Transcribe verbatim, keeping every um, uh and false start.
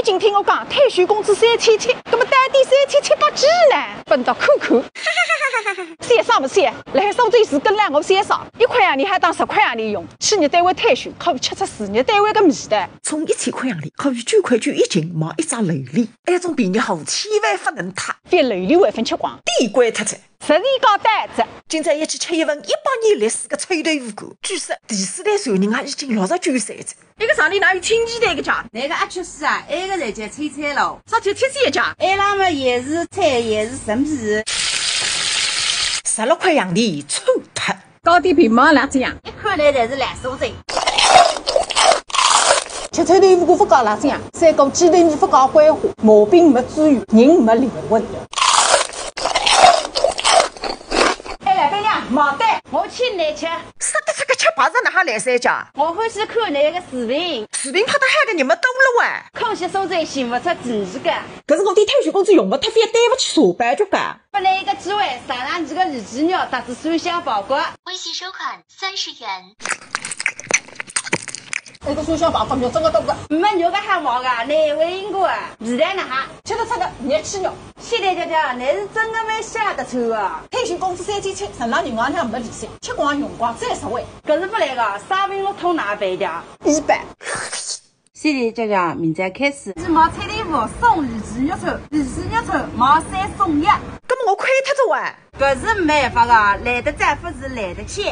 今天我讲退休工资三千七，搿么到底三千七百几呢？分到看看。笑啥么笑？辣海苏州市跟了我笑啥？一块洋钿还当十块洋钿用，企业单位退休可以吃出事业单位个味道。充一千块洋钿，可以九块九一斤买一只琉璃。埃种便宜货千万勿能贪，覅琉璃还分吃光。店关脱哉。 实在讲单子。今朝一起吃一份一百年历史个臭豆腐干，据说第四代传人啊已经六十九岁哉。一个上里哪有亲戚代个家？那个阿确实啊，埃个侪叫青菜咯。啥叫青菜一家？埃拉么也是菜也是生皮。十六块洋钿臭脱。到底平房哪只样？一看来侪是烂所在。吃臭豆腐干勿搞哪只样？三个鸡头米勿搞桂花，毛病没治愈，人没灵魂。 哎，老板娘，毛蛋，我请你吃。啥个啥个吃白食哪哈来三家？我欢喜看你个视频。视频拍得好个人么多了哇。可惜苏州寻勿出第二个。搿是我点退休工资用勿脱，覅对勿起上班族个。拨你一个机会，尝尝你个里脊肉搭仔酸香爆瓜。微信收款三十元。埃个酸香爆瓜肉真个多个。没肉个还毛个，你会赢过啊？味道哪哈？吃得出个热气肉。 谢谢姐姐，你是真个蛮吓得抽啊！退休工资三千七，存辣银行里没利息，吃光用光再实惠。搿是勿来个，生病落痛哪办呀？医保。谢谢姐姐，明朝开始。是买菜豆腐送里脊肉串，里脊肉串买三送一。搿么我亏脱哉哇！搿是没办法个，来得早勿如来得巧。